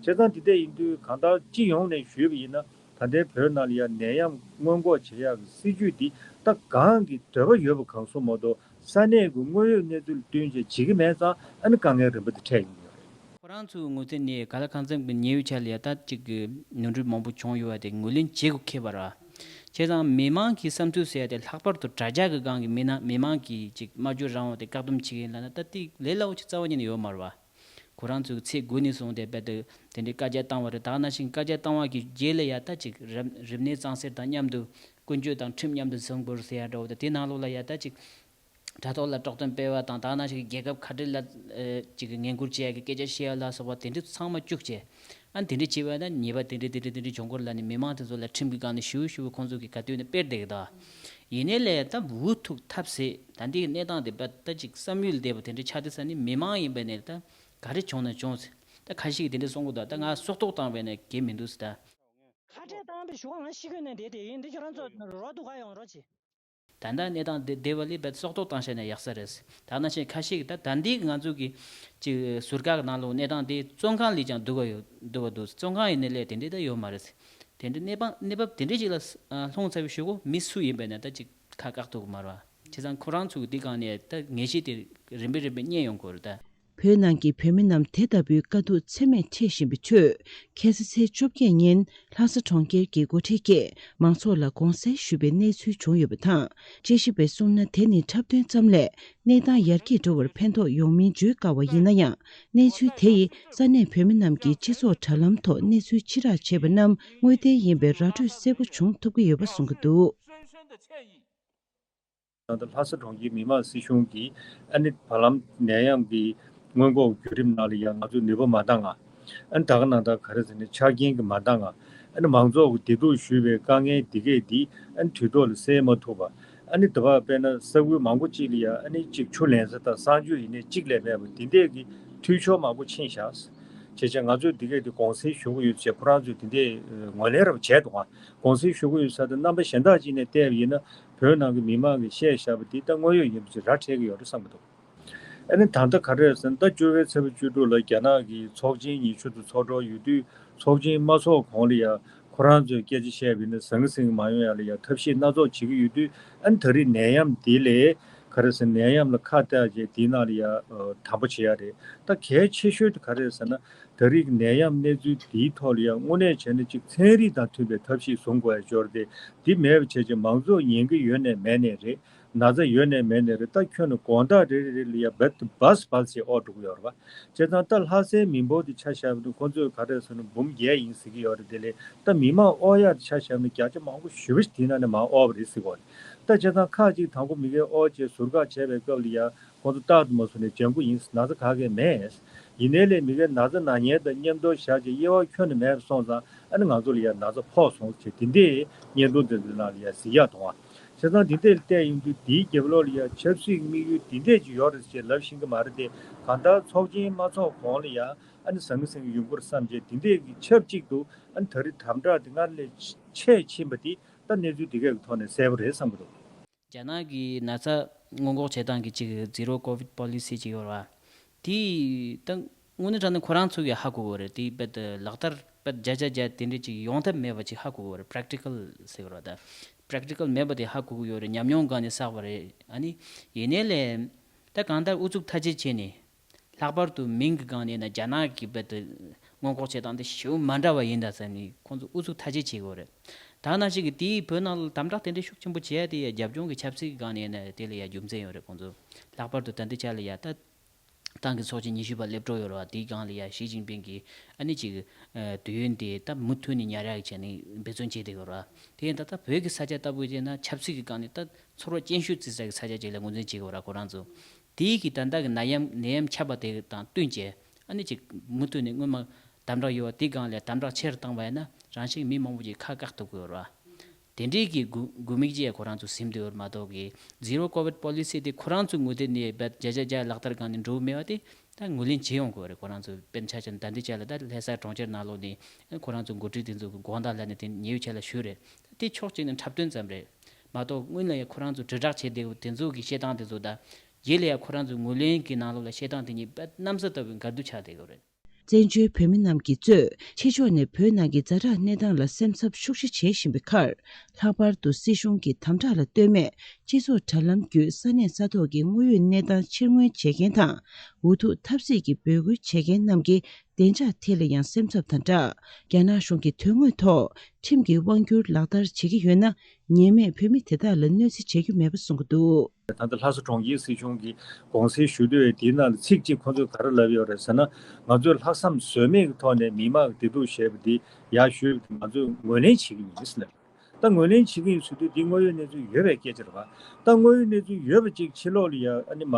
བསྡད་ཡོད། བྱས་ཙང་འདི་འདྲ་ཡིན་དུས་གང་ལྟར་སྤྱི་ཡོངས་ནས་ཞུས་པ་ཡིན་ན། ད་ལྟའི་བོད་ནང་ལ་ཡ་ནད་ཡམས་སྔོན་འགོག་བྱེད་ཡག་གི་སྲིད་ཇུས་འདི་ད་གང་གི་འདོད་པ་ཡོད་པ་གང་སོང་མ་གཏོགས་ས་གནས་ཀྱི་དངོས་ཡོད་གནས་ཚུལ་ལ་བསྟུན་བྱས་བྱེད་ཀྱི་མེད་ཙང་ཨ་ནི་དཀའ་ངལ་རིམ་པ་འདི་འཕྲད་ཡོང་གི་ཡོད་རེད། ཁོ་རང་ཚོའི་ངོས་ཐད་ནས་ག་ལ་གང་འཚམ་གྱི་ཉེ་བའི་ཆར་ལ་ཡ་ད་ཅིག་གི་ནོར་འཁྲུལ་མང་པོ་བྱུང་ཡོད་པ་དེ་ངོས་ལེན་བྱེད་དགོས་ཁེལ་བ་ར། བྱས་ཙང་མི་མང་གི་བསམ་ཚུལ་ཟེར་ཡ་དེ་ལྷག་པར་དུ་དྲ་རྒྱ་གི་སྒང་གི་མི་ན་མི་མང་གིས་ཅིག་སྨྲ་བརྗོད་རང་དབང་དེ་བཀག་སྡོམ་བྱེད་ཀྱི་ཡིན་ལབ་ན་ད་དེ་ལས་སླ་བོ་ཅིག་རྩ་བ་ཉིད་ནས་ཡོད་མ་རེད་བ། ཁོ་རང་ཚོའི་ཚེ་དགུ་ནས་བཟུང་སྟེ་རྦད་དེ་དེ་འདྲའི་བཀའ་རྒྱ་བཏང་བ་རེད། ད་ག་ནང་བཞིན་བཀའ་རྒྱ་བཏང་བ་གི་རྗེས་ལ་ཡ་ད་ཅིག་རིམས་རིམས་ནད་གཙང་སེལ་དང་མཉམ་དུ་ཀུན་སྤྱོད་དང་ཁྲིམས་མཉམ་དུ་འཛིན་དགོས་ཟེར་ཡ་འདྲ་བོ་དང་། དེ་ནང་ལོགས་ལ་ཡ་ད་ཅིག་དྲ་ཐོག་ལ་དཀྲོག་གཏམ་སྤེལ་བ་དང་། ད་ག་ནང་བཞིན་རྒྱལ་ཁབ་ཁ་བྲལ་ལ་ཨེ་ཅིག་ངན་སྐུལ་བྱེད་ཡ་གི་སྐད་ཆ་བཤད་ཡ་ལ་སོགས་པ་དེ་འདྲ་ཚང་མ་བཅུག་བྱས། ཨ་དེ་འདྲ་བྱས་པ་ན་ཉེས་པ་དེ་འདྲ་དེ་འདྲ་དེ་འདྲ་འབྱུང་གི་རེད་ལབ་ནས་མི་མང་དེ་ཚོ་ལ་ཁྲིམས་ཀྱི་སྒང་ནས་ཞུ་ཞུ་ཁོང་ཚོ་གི་ག་དུས་ནས་སྤེལ་བསྡད་ཀྱི་འདུག་ཡིན་ནའི་ལས་ད་འུ་ཐུག་ཐབས་ཟད་ད་འདི་གི་གནས་སྟངས་དེ་རྦད་ད་ཅིག་བསམ་ཡུལ་འདས་པ་དེ་འདྲ་ཆགས་བསྡད་ས་ནི་མི་མང་ཡིན་པ་ནས་ད། ག་རེ་བྱུང་ན་བྱུང་ཟེར། ད་ཁ་ཤས་ཀྱིས་དེ་འདྲ་གསུང་གི་འདུག་ད་ང་སྲོག་ཐོག་བཏང་བས་ན་འགན་མི་འདུག་ཟེར་ད། ཁ་བྲལ་བཏང་བའི་གཞུག་ང་ཤི་གོ་ནས་བསྡད་དེ་ཡིན་འདི་ཁྱོད་རང་ཚོ་རོ་སྡུག་ག་ཡོང་རོགས་གྱིས། ད་ལྟ་གནས་སྟངས་དེ་བདེ་བ་ལས་བེད་སྲོག་ཐོག་བཏང་བྱས་ནས་ཡག་ས་རེད། ད་ནང་བཞིན་ཁ་ཤས་ཀྱིས་ད་ད་འདི་ང་ཚོ་གི་ཅིག་ཟུར་བཀག་ནང་ལོགས་གནས་སྟངས་དེ་བཙོན་ཁང་ལས་ཀྱང་སྡུག་ག་ཡོད་སྡུག་ག་འདུག་བཙོན་ཁང་ཡིན་ནའི་ལས་དེ་འདྲས་ད་ཡོད་མ་རེད། དེ་འདྲས་གནས་བབ་གནས་བབ་དེ་འདྲས་ཅིག་ལ་ལྷུང་ཚར་བའི་གཞུག་གུ་མི་སུ་ཡིན་པ་ཡིན་ན་ད་ཅིག་ཁ་བཀག་ཐུབ་ཀྱི་མ་རེད་བ། བྱས་ཙང་ཁོ་རང་ཚོ་གི་འདི་སྒང་ནས་ད་ངེས་ཤེས་དེ་རིམ་པས་རིམ་པས་རྙེད་ཡོང་དགོས་རེད་ད། བོད་ནང་གི་བོད་མི་རྣམས་དེ་ལྟ་བུའི་དཀའ་སྡུག་ཚད་མེད་འཕྲད་བཞིན་པའི་ཁྲོད། ཁ་སང་ཚེས་བཅོ་བརྒྱད་ཉིན་ལྷ་ས་གྲོང་ཁྱེར་གྱི་འགོ་ཁྲིད་ཀྱིས་མང་ཚོགས་ལ་དགོངས་སེལ་ཞུས་པའི་གནས་ཚུལ་བྱུང་ཡོད་པ་དང་། དཔྱད་ཞིབ་པས་གསུངས་ན། དེ་ནི་འཁྲབ་སྟོན་ཙམ་ལས་གནས་སྟངས་ཡར་རྒྱས་འགྲོ་བར་ཕན་ཐོགས་ཡོང་མིན་བརྗོད་དཀའ་བ་ཡིན་ན་ཡང་། གནས་ཚུལ་དེ་ཡིས་ས་གནས་བོད་མི་རྣམས་ཀྱིས་སྤྱི་ཚོགས་དྲ་ལམ་ཐོག་གནས་ཚུལ་ཕྱིར་བསྒྲགས་བྱས་པ་རྣམས་དངོས་བདེན་ཡིན་པའི་ར་སྤྲོད་གསལ་པོ་བྱུང་ཐུབ་ཀྱི་ཡོད་པ་གསུང་གི་འདུག་ད་ལྟ་ལྷ་ས་གྲོང་ཁྱེར་མི་དམངས་སྲིད་གཞུང་གིས་ཨ་ནི་བར་ལམ་ནད་ཡམས་ཀྱི་སྔོན་འགོག་བརྒྱུད་རིམ་ནང་ལ་ཡང་ང་ཚོས་ནུས་པ་མ་འདང་ང་། ཨ་ནི་ད་ག་ནང་ལྟར་ག་རེ་ཟེར་ན་ཆ་རྐྱེན་གྱི་མ་འདང་ང་། ཨ་ནི་མང་ཚོགས་ཀྱི་བདེ་སྡུག་ཞུས་པའི་དཀའ་ངལ་འདི་གས་འདི་ཨ་ནི་དུས་ཐོག་ལ་སེལ་མ་ཐུབ་པ། ཨ་ནི་ད་བར་དཔེར་ན་ས་ཁུལ་མང་པོ་གཅིག་ལ་ཡང་ཨ་ནི་གཅིག་ཆུ་ལེན་ས་དང་གསང་སྤྱོད་ཡིན་ནའི་གཅིག་ལས་མེད་པ་འདི་འདྲས་ཀྱི་འཐུས་ཤོར་མང་པོ་ཕྱིན་བཞག་བྱས་ཙང་ང་ཚོས་འདི་གས་འདི་དགོངས་སེལ་ཞུ་གི་ཡོད་ཅེས་ཁོ་རང་ཚོས་འདི་འདྲས་ངོས་ལེན་རབ་བྱས་འདུག་ང་། དགོངས་སེལ་ཞུ་གི་ཡོད་ས་དེ་རྣམ་པ་གཞན་དག་ཅིག་ནས་བལྟས་པ་ཡིན་ན། བོད་ནང་གི་མི་མང་གིས་བཤད་བཞག་པ་འདི་ད་དངོས་ཡོད་ཡིན་པ་ཅིག་ར་འཕྲད་ཀྱི་ཡོད་རེད་བསམ་གྱི་འདུག་ཨ་ནི་ད་ལྟ་ག་རེ་རེད་ཟེར་ན་ད་བཅུ་པའི་ཚེས་པ་བཅུ་དྲུག་ལ་རྒྱ་ནག་གི་ཚོགས་ཆེན་ཉི་ཤུ་དང་ཚོགས་གྲོལ་ཡོད་དུས་ཚོགས་ཆེན་མ་ཚོགས་གོང་ལ་ཡང་ཁོ་རང་ཚོས་སྐད་ཆ་བཤད་པ་ཡིན་ན་ཟང་ངེ་ཟིང་ངེ་མ་ཡོང་ཡ་ལ་ཡང་ཐབས་ཤེས་སྣ་ཚོགས་བྱེད་ཀྱི་ཡོད་དུས། ཨ་ནི་ད་རེས་ནད་ཡམས་འདི་ལས་ག་རེ་ཟེར་ནད་ཡམས་ལ་ཁ་གཏད་བྱས་འདིའི་ནང་ལ་ཡང་དམ་པོ་བྱེད་ཡ་རེད། ད་གལ་ཆེ་ཤོས་དེ་ག་རེ་རེད་ཟེར་ན། ད་རེས་ཀྱི་ནད་ཡམས་གནས་ཚུལ་འདིའི་ཐོག་ལ་ཡང་དངོས་གནས་བྱས་ན་ཅིག་ཚན་རིག་དང་མཐུན་པའི་ཐབས་ཤེས་བཟུང་དགོས་ཡ་འབྱོར་ཏེ། འདི་མེད་པ་བྱས་ཀྱི་མང་ཚོགས་ཉེན་ཁ་ཡོད་ནའི་མེད་ནའི་རེད། ན་ཚ་ཡོད་ནའི་མེད་ནའི་རེད། ད་ཁྱོན་ནས་དགོང་དག་རེ་རེ་རེ་ལ་ཡ་བད་དུ་བཱས་བཱས་བྱས་ཨོ་འགྲོ་གི་ཡོད་རེད་བ། བྱས་ཙང་ད་ལྷ་སའི་མི་འབོར་དེ་ཆ་བཞག་པ་ན་ཁོང་ཚོས་ག་རེ་ཟེར་ན་འབུམ་བརྒྱད་ཡིན་ཟེར་གྱི་ཡོད་རེད། དེ་ལས་ད་མི་མང་ཨོ་ཡ་དེ་ཆ་བཞག་པ་ན་བརྒྱ་ཆ་མང་པོ་ཞེ་པོ་ཞིག་དེའི་ནང་ནས་མར་ཨོ་བ་རེད་ཟེར་གྱི་ཡོད་རེད། ད་བྱས་ཙང་ཁག་ཅིག་དང་པོ་མི་སྒེར་ཨོ་བྱས་ཟུར་བཀག་བྱས་པའི་སྐབས་ལ་ཡ་ཁོང་ཚོ་རྟག་ཏུ་མ་བཟོ་ནས་ལྗང་ཁུ་ཡིན་ན་ཚ་ག་གེ་མེད། ཡིན་ནའི་ལས་མི་སྒེར་ན་ཚ་ན་མཁན་དང་མཉམ་དུ་བཞག་བྱས་དབྱེ་བ་ཁྱོན་ནས་མེད་པ་སོང་ཙང་ཨ་ནི་ང་ཚོ་ལ་ཡ་ན་ཚ་ཕོག་སོང་ཟེར་དེ་འདྲའི་བརྙན་ཐུང་དེ་ཚོའི་ནང་ལ་ཡ་གཟིགས་ཡག་འདུག་ཨ། བྱས་ཙང་འདི་འདྲ་ལ་བལྟས་ཡོང་དུས་འདིའི་རྒྱབ་ལོགས་ལ་ཡང་ཆབ་སྲིད་ཀྱི་དམིགས་ཡུལ་འདི་འདྲས་ཅིག་ཡོད་རེད་ཅེས་ལབ་ཤེས་ཀྱི་མ་རེད་དེ། གང་ལྟར་ཚོགས་ཆེན་མ་ཚོགས་གོང་ལ་ཡང་ཨ་ནི་ཟང་ངེ་ཟིང་ངེ་ཡོང་གི་རེད་བསམ་བྱས་འདི་འདྲས་ཀྱི་ཆབས་ཅིག་ཏུ་ཨ་ནི་ད་རེས་དམ་དྲག་འདི་སྔར་ལས་ཆེ་ཕྱིན་པ་འདི་ད་གནས་ཚུལ་འདི་གས་ཀྱི་ཐོག་ནས་གསལ་པོ་རེད་བསམ་གྱི་འདུག་རྒྱ་ནག་གི་ན་ཚ་སྔོན་འགོག་བྱེད་སྟངས་ཀྱི་ཅིག་Zero Covid Policy ཅིག་ཡོད་རེད་བ། དེ་ད་དངོས་གནས་དྲང་གནས་ཁོ་རང་ཚོ་གིས་ཧ་གོ་གི་རེད། དེ་རྦད་དེ་ལག་བསྟར་རྦད་བརྒྱ་ཆ་བརྒྱ་དེ་འདྲས་ཅིག་ཡོང་ཐབས་མེད་པ་ཅིག་ཧ་གོ་གི་རེད། Practical ཟེར་གི་རེད་ད། Practical མེད་པ་དེ་ཧ་གོ་གི་ཡོད་རེད། ཉམས་མྱོང་སྒང་ནས་བསགས་པ་རེད། ཨ་ནི་ཡིན་ནའི་ལས་ད་གང་ལྟར་ཨུ་ཚུགས་མཐའ་གཅིག་བྱས་ནས་ལྷག་པར་དུ་མིང་གི་སྒང་ནས་ན་རྒྱ་ནག་གི་རྦད་དེ་སྔོན་འགོག་བྱེད་སྟངས་དེ་ཞེ་པོ་མ་འདྲ་བ་ཡིན་ད་ཟེར་ནས་ཁོང་ཚོ་ཨུ་ཚུགས་མཐའ་གཅིག་བྱེད་གི་ཡོད་རེད། ད་ནང་བཞིན་གྱི་དེའི་བོད་ནང་ལ་དམ་དྲག་དེ་འདྲ་ཤུགས་ཆེན་པོ་བྱས་ཏེ་ཡ་རྒྱབ་ལྗོངས་ཀྱི་ཆབ་སྲིད་ཀྱི་སྒང་ནས་ཡིན་ན་དེ་ལ་ཡ་རྒྱུ་མཚན་ཡོད་རེད་ཁོང་ཚོ། ལྷག་པར་དུ་ད་ལྟའི་ཆ་ལ་ཡ་ད་ཏང་གི་ཚོགས་ཆེན་ཉི་ཤུ་པ་སླེབས་འགྲོ་ཡོད་རེད་བ། དེའི་སྒང་ལ་ཡ་ཞི་ཅིན་ཕིང་གིས་ཨ་ནི་ཅིག་ཨ་དུས་ཡུན་དེ་ད་མུ་མཐུད་ནས་ཉར་ཡག་བྱས་ནས་འབད་བརྩོན་བྱས་བསྡད་ཡོད་རེད་བ། དེ་ཡིན་ད་ལྟ་བོད་ཀྱི་ས་ཆ་ལྟ་བུ་བྱས་ན་ཆབ་སྲིད་ཀྱི་སྒང་ནས་ད་ཚོར་བ་སྐྱེན་ཤུགས་བརྩི་ས་ཀྱི་ས་ཆ་ཅིག་ལ་ངོས་འཛིན་བྱེད་ཀྱི་ཡོད་རེད་ཁོ་རང་ཚོ། དེའི་གི་ད་ལྟ་གི་ནད་ཡམས་ནད་ཡམས་ཁྱབ་པ་དེ་དང་བསྟུན་བྱས་ཨ་ནི་ཅིག་མུ་མཐུད་ནས་སྔོན་མ་དམ་དྲག་ཡོད་པ་དེའི་སྒང་ལས་དམ་དྲག་ཆེ་རུ་བཏང་བ་ཡིན་ན་རང་བཞིན་མི་མང་པོ་ཅིག་ཁ་བཀག་ཐུབ་ཀྱི་ཡོད་རེད་བ། དེ་འདྲའི་གི་དགོས་དགོས་དམིགས་ཅིག་ཁོ་རང་ཚོ་ཟིན་བསྡད་ཡོད་རེད་མ་གཏོགས་གི་Zero Covid Policy དེ་ཁོ་རང་ཚོ་ངོས་ཐད་ནས་རྦད་བརྒྱ་ཆ་བརྒྱ་ལག་བསྟར་སྒང་ནས་འགྲོ་གི་མེད་པ་དེ་ད་ངོས་ལེན་བྱེད་ཡོང་དགོས་རེད། ཁོ་རང་ཚོ་དཔེར་ན་ཆ་བཞག་ན་ད་ལྟའི་ཆ་ལ་ད་ལྷ་ས་གྲོང་ཁྱེར་ནང་ལོགས་ནས་ཁོ་རང་ཚོ་འགོ་ཁྲིད་དེ་ཚོ་གི་དགོངས་དག་ལབ་ནས་དེ་ཉེ་བའི་ཆ་ལ་ཞུས་རེད། དེ་ཕྱོགས་གཅིག་ནས་འཁྲབ་སྟོན་ཙམ་རེད་མ་གཏོགས་སྔོན་ལ་ཡང་ཁོ་རང་ཚོ་དྲིལ་བསྒྲགས་བྱས་བསྡད་ཡོད་དེ་ཚོ་གི་བཤད་སྟངས་དེ་ཚོ་ད་རྗེས་ལ་ཡང་ཁོ་རང་ཚོ་ངོས་ལེན་གྱི་ནང་ལོགས་ལ་བཤད་སྟངས་དེ་གཉིས་རྦད་གནམ་ས་ལྟ་བུའི་འགལ་འདུ་ཆགས་བསྡད་ཡོད་རེད། བཙན་བྱོལ་བོད་མི་རྣམས་ཀྱིས་གཙོས་ཕྱི་ཕྱོགས་ནས་བོད་ནང་གི་ཛ་དྲག་གནས་སྟངས་ལ་སེམས་འཚབ་ཤུགས་ཆེ་བྱེད་བཞིན་པའི་ཁར། ལྷག་པར་དུ་སྲིད་གཞུང་གི་དམ་དྲག་ལ་ལྟོས་མེད་སྤྱི་ཚོགས་དྲ་ལམ་བརྒྱུད་ས་གནས་ས་ཐོག་གི་དངོས་ཡོད་གནས་སྟངས་ཕྱིར་མངོན་བྱེད་མཁན་དང་འུ་ཐུག་ཐབས་ཟད་ཀྱིས་འབོད་སྐུལ་བྱེད་མཁན་རྣམས་ཀྱི་བདེ་འཇགས་ཐད་ལ་ཡང་སེམས་འཚབ་དང་སྦྲགས། རྒྱ་ནག་གཞུང་གིས་དོན་དངོས་ཐོག་ཁྲིམས་ཀྱི་དབང་སྒྱུར་ལག་བསྟར་བྱེད་ཀྱི་ཡོད་ན། ཉེས་མེད་བོད་མི་དེ་དག་ལ་གནོད་འཚེ་བྱེད་རྒྱུ་མེད་པ་གསུང་གི་འདུག་ད་ལྟ་ལྷ་ས་གྲོང་ཁྱེར་སྲིད་གཞུང་གིས་དགོངས་སེལ་ཞུ་དུས་དེའི་ནང་ལ་ཚིག་གཅིག་ཁོ་ཚོས་ག་རེ་ལབ་ཡོད་རེད་ཟེར་ན། ང་ཚོས་ལྷག་བསམ་ཟོལ་མེད་ཀྱི་ཐོག་ནས་མི་མང་གི་བདེ་སྡུག་ཞེས་པ་འདི་ཡར་ཞུས་པ་དེ་ང་ཚོས་ངོས་ལེན་བྱེད་ཀྱི་ཡིན་ཟེར་ལབ། ད་ངོས་ལེན་བྱེད་ཀྱི་ཡིན་ཟེར་དུས་འདི་དངོས་ཡོད་གནས་ཚུལ་ཡོད་པའི་སྐད་ཆ་རེད་བ། ད་དངོས་ཡོད་གནས་ཚུལ་ཡོད་པ་ཅིག་ཕྱི་ལོགས་ལ་ཡ་ཨ་ནི་མ་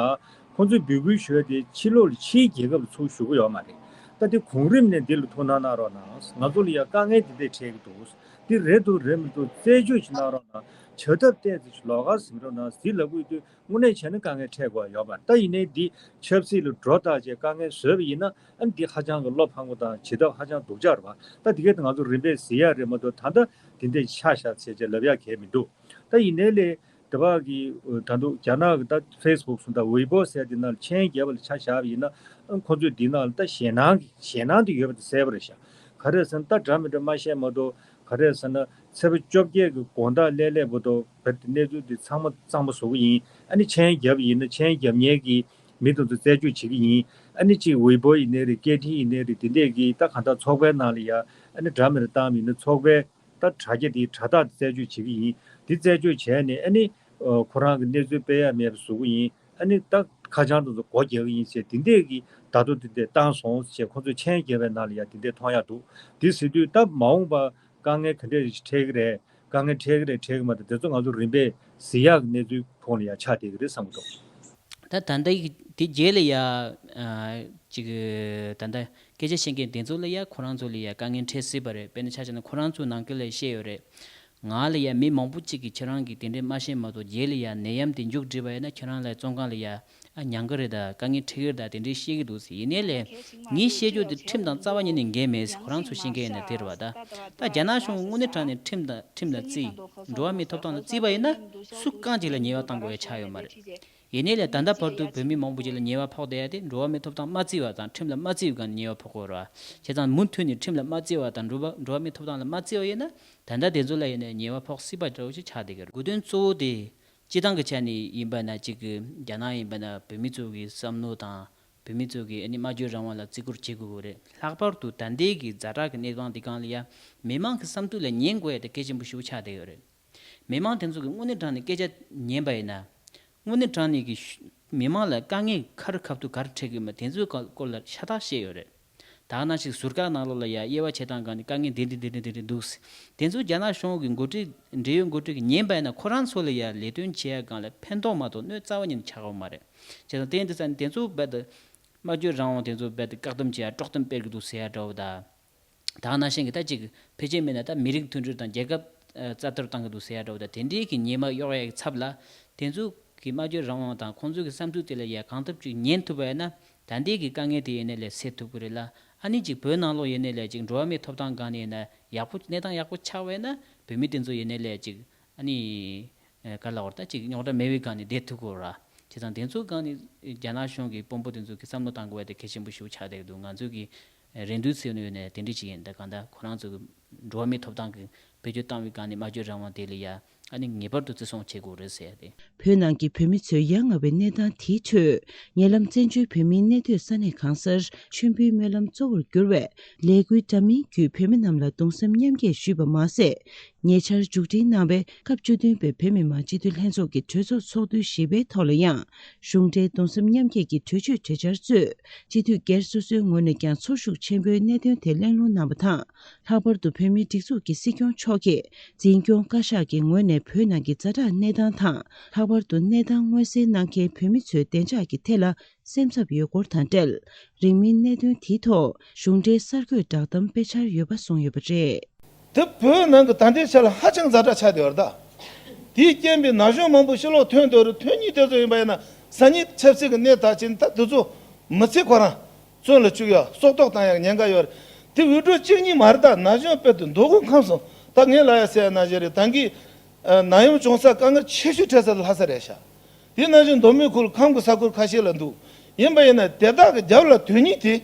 ཁོ་ཚོས་འབོད་སྐུལ་ཞུ་ཡ་དེ་ཕྱི་ལོགས་ལ་ཕྱིའི་རྒྱལ་ཁབ་ལ་ཚུར་ཞུ་གི་ཡོད་མ་རེད། ད་དེ་གོང་རིམ་ནས་འདི་ལ་ཐུགས་སྣང་གནང་རོགས་གནང་། ང་ཚོ་ལ་ཡ་དཀའ་ངལ་འདི་འདྲས་འཕྲད་ཀྱི་འདུག་འདི་རེད་འདུག་རེད་མི་འདུག་རྩད་གཅོད་ཅིག་གནང་རོགས་གནང་། བྱ་ཐབས་བལྟས་ཚེ་ལོགས་ཀ་ཟིན་རོགས་གནང་ཟིག་ལབ་དགོས་དུས། དངོས་གནས་བྱས་ན་དཀའ་ངལ་འཕྲད་དགོས་ཡོད་པ། ད་ཡིན་ནའི་འདི་ཆབ་སྲིད་ལ་སྒྲོ་བཏགས་བྱས་དཀའ་ངལ་བཟོས་པ་ཡིན་ན། ཨ་ནི་འདི་ཧ་ཅང་གི་བློ་ཕངས་པོ་དང་བྱེད་ཐབས་ཧ་ཅང་སྡུག་ཅག་རེད་པ། ད་འདི་གས་ང་ཚོ་རིམ་པས་ཟེར་ཡ་རེད་མ་གཏོགས། ད་ལྟ་འདི་འདྲས་ཆགས་བཞག་ཚེ་ཆེ་ལབ་ཡ་གལ་མི་འདུག་ད་ཡིན་ནའི་ལས་དེ་བ་གི་ད་དུང་རྒྱ་ནག་གི་ད་ཕེ་སི་བུག་སུ་ད་ཝེ་པོ་ཟེར་འདི་ནང་ལ་མཆན་རྒྱབ་པ་ལ་ཆ་བཞག་པ་ཡིན་ན། ཨ་ཁོ་ཚོས་འདི་ནང་ལ་ད་ཞེད་སྣང་གི་ཞེད་སྣང་དེ་ཡོད་པ་དེ་གསལ་པོ་རེད་ཤག་ག་རེ་ཟེར་ན་ད་འདྲ་མི་འདྲ་མ་བཤད་མ་གཏོགས། ག་རེ་ཟེར་ན་ཚེས་པ་བཅོ་བརྒྱད་ཀྱི་དགོང་དག་སླེབས་སླེབས་བར་དུ་བོད་དེ་གནས་ཚུལ་འདི་ཚང་མ་གཙང་མ་བཟོ་གི་ཡིན། ཨ་ནི་མཆན་རྒྱབ་ཡིན་ན་མཆན་རྒྱབ་མཁན་གྱི་མི་དེ་ཚོ་རྩད་གཅོད་བྱེད་ཀྱི་ཡིན། ཨ་ནི་གཅིག་ཝེ་པོ་ཡིན་ནའི་རེད། སྐད་འཕྲིན་ཡིན་ནའི་རེད། དེ་འདྲས་ཀྱི་ད་གང་ལྟར་ཚོགས་པའི་ནང་ལ་ཡ་ཨ་ནི་འདྲ་མི་འདྲ་བཏང་བ་ཡིན་ན་ཚོགས་པའི་ད་དྲ་རྒྱ་དེའི་དྲ་ཐག་དེ་རྩད་གཅོད་བྱེད་ཀྱི་ཡིན། དེ་རྩད་གཅོད་བྱས་ནས་ཨ་ནི་ཨ་ཁོ་རང་གི་གནས་ཚུལ་སྤེལ་ཡ་མེད་པ་བཟོ་གི་ཡིན། ཨ་ནི་ད་ཁ་བྱང་དེ་ཚོ་སྒོ་རྒྱག་གི་ཡིན་ཟེར་དེ་འདྲས་ཀྱི་བརྡ་ཐོ་དེ་འདྲས་བཏང་སོང་ཟེར་ཁོ་ཚོས་མཆན་རྒྱབ་པའི་ནང་ལ་ཡ་དེ་འདྲས་མཐོང་ཡ་འདུག་དེ་ཟེར་དུས་ད་མ་འོངས་པ་དཀའ་ངལ་ག་འདྲས་ཞིག་འཕྲད་ཀྱི་རེད། དཀའ་ངལ་འཕྲད་ཀྱི་རེད་འཕྲད་ཀྱི་མ་རེད། དེ་ཚོ་ང་ཚོ་རིམ་པས་ཟེར་ཡག་གི་གནས་ཚུལ་ཁོངས་ལ་ཡ་ཆགས་བསྡད་ཀྱི་རེད་བསམ་གྱི་འདུག་ད་ད་ལྟ་ཡི་དེ་རྗེས་ལ་ཡ་ཨ་ཅིག་ད་ལྟ་སྐད་ཆ་བཤད་མཁན་དེ་ཚོ་ལ་ཡ་ཁོ་རང་ཚོ་ལ་ཡ་དཀའ་ངལ་འཕྲད་སྲིད་པ་རེད། དཔེར་ན་ཆ་བཞག་ན་ཁོ་རང་ཚོའི་ནང་ཁུལ་ལ་བཤད་ཡོད་རེད། ང་ལ་ཡ་མི་མང་པོ་གཅིག་གིས་ཁྱེད་རང་གིས་དེ་འདྲས་མ་བཤད་མ་གཏོགས། རྗེས་ལ་ཡ་ནད་ཡམས་དེ་མཇུག་སྒྲིལ་བ་ཡིན་ན་ཁྱེད་རང་ལ་བཙོན་ཁང་ལ་ཡ་ཨ་ཉར་གི་རེད་ད། དཀའ་ངལ་འཕྲད་ཀྱི་རེད་ད། དེ་འདྲས་བཤད་ཀྱི་འདུག་ཟེར། ཡིན་ནའི་ལས་ངས་བཤད་རྒྱུ་དེ་ཁྲིམས་དང་རྩ་བ་ཉིད་ནས་འགལ་མེད་ཟེར་ཁོ་རང་ཚོ་བཤད་མཁན་ཡིན་ན་དེ་རེད་བ་ད། ད་རྒྱ་ནག་གཞུང་དངོས་གནས་དྲང་གནས་ཁྲིམས་དང་ཁྲིམས་ལ་བརྩི། འགྲོ་བ་མིའི་ཐོབ་ཐང་ལ་བརྩི་བ་ཡིན་ན་སུ་གང་ཅིག་ལ་ཉེས་པ་བཏང་དགོས་ཡ་ཆགས་ཡོད་མ་རེད། ཡིན་ནའི་ལས་ད་ལྟ་བར་དུ་བོད་མི་མང་པོ་ཅིག་ལ་ཉེས་པ་ཕོག་བསྡད་ཡ་དེ་འགྲོ་བ་མིའི་ཐོབ་ཐང་མ་བརྩི་བ་དང་ཁྲིམས་ལ་མ་བརྩི་བའི་སྒང་ནས་ཉེས་པ་ཕོག་གི་ཡོད་རེད་བ། བྱས་ཙང་མུ་མཐུད་ནས་ཁྲིམས་ལ་མ་བརྩི་བ་དང་འགྲོ་བ་འགྲོ་བ་མིའི་ཐོབ་ཐང་ལ་མ་བརྩི་བ་ཡིན་ན་ད་ལྟ་དེ་ཚོ་ལ་ཡིན་ནའི་ཉེས་པ་ཕོག་སྲིད་པ་འདྲ་བོ་ཞིག་ཆགས་བསྡད་ཀྱི་རེད། དགོས་དོན་གཙོ་བོ་དེ་སྤྱི་བཏང་གི་ཆ་ནས་ཡིན་པ་ན་གཅིག་གི་རྒྱ་ནག་ཡིན་པ་ན་བོད་མི་ཚོ་གི་བསམ་བློ་དང་། བོད་མི་ཚོ་གིས་ཨ་ནི་སྨྲ་བརྗོད་རང་དབང་ལ་བརྩི་བཀུར་བྱེད་དགོས་ཀྱི་རེད། ལྷག་པར་དུ་ད་ལྟའི་གི་ཛ་དྲག་གི་གནས་སྟངས་འདི་སྒང་ལ་ཡ་མི་མང་གི་བསམ་ཚུལ་ལ་ཉན་དགོས་ཡ་དེ་གལ་ཆེན་པོ་ཞེ་པོ་ཆགས་བསྡད་ཡོད་རེད། མི་མང་དེ་ཚོ་གིས་དངོས་གནས་དྲང་གནས་སྐད་ཆ་ཉན་པ་ཡིན་ན། དངོས་གནས་དྲང་གནས་ཀྱི་ཤུ་མི་མང་ལ་དཀའ་ངལ་ག་རེ་ཁ་ཐུག་ག་རེ་འཕྲད་ཀྱི་ཡོད་མེད་དེ་ཚོའི་སྐོར་ལ་ཤ་སྟག་བཤད་ཡོད་རེད། ད་ག་ནང་བཞིན་ཟུར་བཀག་ནང་ལོགས་ལ་ཡ་དབྱེ་བ་ཕྱེ་སྟངས་སྒང་ནས་དཀའ་ངལ་འདི་འདི་འདི་འདི་འདི་འདི་འདུག་ཟེར། དེ་ཚོ་རྒྱ་ནག་གཞུང་གི་འགོ་ཁྲིད་འབྲེལ་ཡོད་འགོ་ཁྲིད་ཀྱིས་ཉན་པ་ཡིན་ན་ཁོ་རང་ཚོ་ལ་ཡ་ལས་དོན་བྱེད་ཡ་སྒང་ལ་ཕན་ཐོགས་མ་གཏོགས་གནོད་རྩ་བ་ཉིད་ནས་ཆགས་ཀྱི་ཡོད་མ་རེད། བྱས་ཙང་དེ་ཡིན་དུས་ཙང་དེ་ཚོ་རྦད་དེ་སྨྲ་བརྗོད་རང་དབང་དེ་ཚོ་རྦད་དེ་བཀག་སྡོམ་བྱེད་ཡ་དཀྲོག་གཏམ་སྤེལ་གྱི་འདུག་ཟེར་ཡ་འདྲ་བོ་དང་། ད་ག་ནང་བཞིན་གྱི་ད་ཅིག་ཕལ་ཆེར་མིན་ན་ད་མི་རིགས་མཐུན་སྒྲིལ་དང་རྒྱལ་ཁབ་ཨ་རྩ་གཏོར་བཏང་གི་འདུག་ཟེར་ཡ་འདྲ་བོ་དང་དེ་འདྲའི་གི་ཉེས་མ་གཡོག་ཡ་གི་ཚབ་ལ་དེ་ཚོ་གི་སྨྲ་བརྗོད་རང་དབང་དང་ཁོང་ཚོ་གི་བསམ་ཚུལ་དེ་ལ་ཡ་གང་ཐུབ་ཅིག་ཉན་ཐུབ་པ་ཡིན་ན་ད་ལྟའི་གི་དཀའ་ངལ་དེ་ཡིན་ནའི་ལས་སེལ་ཐུབ་ཀྱི་རེད་ལ། ཨ་ནི་ཅིག་བོད་ནང་ལོགས་ཡིན་ནའི་ལས་ཅིག་འགྲོ་བ་མིའི་ཐོབ་ཐང་སྒང་ནས་ཡིན་ན་ཡག་པོ་གནས་སྟངས་ཡག་པོ་ཆགས་པ་ཡིན་ན་བོད་མི་དེ་ཚོ་ཡིན་ནའི་ལས་ཅིག་ཨ་ནི་ཨ་ག་ལ་བར་ད་ཅིག་རྙོག་དྲ་མེད་པའི་སྒང་ནས་བསྡད་ཐུབ་ཀྱི་རེད། བྱས་ཙང་དེ་ཚོའི་སྒང་ནས་རྒྱ་ནག་གཞུང་གི་དཔོན་པོ་དེ་ཚོ་གི་བསམ་བློ་བཏང་དགོས་པ་དེ་གལ་ཆེན་པོ་ཞིག་ཆགས་བསྡད་ཀྱི་འདུག་ང་ཚོ་གི་རེ་འདུན་ཟེར་ནས་ཡོད་ནས་དེ་འདྲ་ཅིག་ཡིན། ད་གང་ལྟར་ཁོ་རང་ཚོ་གི་འགྲོ་བ་མིའི་ཐོབ་ཐང་གི་བེད་སྤྱོད་བཏང་བའི་སྒང་ནས་སྨྲ་བརྗོད་རང་དབང་དེ་ལ་ཡ་ཨ་ནི་ངེས་པར་དུ་བརྩི་སྲུང་བྱེད་དགོས་རེད་ཟེར་ཏེ། བོད་ནང་གི་བོད་མི་ཚོའི་ཡ་ང་བའི་གནས་སྟངས་དེའི་ཁྲོད། ཉེ་ལམ་བཙན་བྱོལ་བོད་མིའི་གནས་སྡོད་ས་གནས་གང་སར་མཆོད་འབུལ་སྨོན་ལམ་གཙོ་བོར་གྱུར་བའི་ལས་འགུལ་འདྲ་མིན་བརྒྱུད་བོད་མི་རྣམས་ལ་གདུང་སེམས་མཉམ་སྐྱེད་ཞུས་པ་མ་ཟད། ཉེ་ཆར་མཇུག་སྒྲིལ་གནང་བའི་སྐབས་བཅུ་བདུན་པའི་བོད་མི་མང་སྤྱི་འཐུས་ལྷན་ཚོགས་ཀྱི་གྲོས་ཚོགས་ཚོགས་དུས་བཞི་པའི་ཐོག་ལ་ཡང་། གཞུང་འབྲེལ་གདུང་སེམས་མཉམ་སྐྱེད་ཀྱི་གྲོས་ཆོད་གྲོས་འཆར་གཙོས། སྤྱི་འཐུས་སྒེར་སོ་སོའི་ངོས་ནས་ཀྱང་ཚོར་ཤུགས་ཆེན་པོའི་གནད་དོན་དེ་གླེང་སློང་གནང་བ་དང་། ལྷག་པར་དུ་བོད་མིའི་སྒྲིག་འཛུགས་ཀྱི་སྲིད་སྐྱོང་མཆོག་གིས་འཛིན་སྐྱོང་བཀའ་ཤག་གི་ངོས་ནས་བོད་ནང་གི་ཛ་དྲག་གནས་སྟངས་དང་། ལྷག་པར་དུ་གནས་སྟངས་མངོན་གསལ་གནང་མཁན་བོད་མི་ཚོའི་བདེ་འཇགས་ཀྱི་ཐད་ལ་སེམས་འཚབ་ཡོད་སྐོར་དང་འབྲེལ། རིང་མིན་གནད་དོན་དེའི་ཐོག་གཞུང་འབྲེལ་གསར་འགོད་བསྒྲགས་གཏམ་སྤེལ་འཆར་ཡོད་པ་གསུངས་ཡོད་པ་རེད། དེ་བོད་ནང་གི་ད་ལྟའི་ཆ་ལ་ཧ་ཅང་ཛ་དྲག་ཆགས་བསྡད་ཡོད་རེད་ད། དེའི་རྐྱེན་པས་ན་གཞོན་མང་པོ་ཕྱི་ལོགས་ཐོན་བསྡད་རེད། ཐོན་མཁན་དེ་ཚོ་ཡིན་པ་ཡིན་ན་སང་ཉིན་ཆབ་སྲིད་ཀྱི་གནས་ཐག་བཅད་ནས་ད་དེ་ཚོ་མི་ཚེ་ཁོ་རང་བཙོན་ལ་བཅུག་ཡ་སྲོག་ཐོག་བཏང་ཡ་ཉེན་ཁ་ཡོད་རེད། དེ་འུད་སྒྲོག་གཅིག་གཉིས་མ་རེད་ད། ན་གཞོན་དཔེ་དེ་མདོ་དབུས་ཁམས་གསུམ། ད་ངས་ལབ་ཡ་ཟེར་ཡ་ནང་བཞིན་རེད། ད་གིན་ཨ་ནད་ཡམས་བྱུང་ས་དཀའ་ངལ་ཆེ་ཤོས་འཕྲད་ས་དེ་ལྷ་ས་རེད་ཤག་དེ་ནང་བཞིན་མདོ་སྨད་ཁུལ་ཁམས་ཀྱི་ས་ཁུལ་ཁ་ཤས་ལ་འདུག་ཡིན་པ་ཡིན་ན་དེ་དག་གི་རྒྱབ་ལ་དོན་སྙིང་དེ།